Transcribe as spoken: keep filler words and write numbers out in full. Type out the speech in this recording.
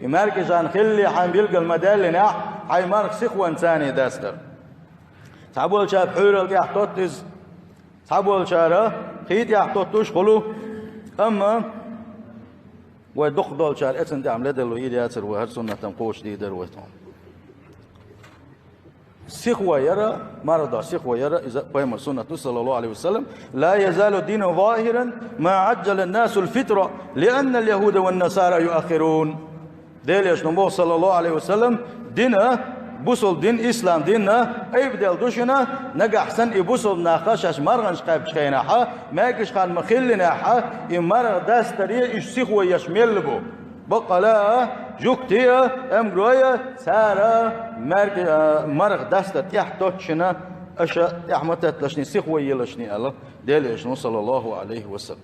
МаьркӀажан хилли хьайна билгал ма даьллинехь, хьайн марха сихонца дастар. Цхьаболчара пхьуьйрал тӀехь тотту иза, цхьаболчара хи тӀехь тоттуш хуьлу, амма вай дукхах долчара эцна тӀехь ледарло йийр яцара вай, хӀара суннатам кхочушдийр дара вай тхуна. Сихо яра, марха дош сихо яра, иза пайхамаран суннат ду, саллаллаху Ӏалайхи ва саллам: «لا يزال الدين ظاهرا ما عجل الناس الفطر لأن اليهود والنصارى يؤخرون». Делан Элчано боху, саллаллаху Ӏалайхи ва саллам, дин, бусалба дин, ислам дин айбаделла ду шуна, нагахь санна и бусалба нах шаьш марханаш кхаьбчу хенахь, маьркӀажа хан ма хиллинехь, и марха дастаре уьш сихо еш мелла бу. Баккъала а, жуьгти а, эмгаро а, цара маьркӀа-, а, марха дастар тӀехь тоттуш шуна, аша тӀехь ма тетталашний, сихо елашний аьлла Делан Элчано, саллаллаху Ӏалайхи ва саллам.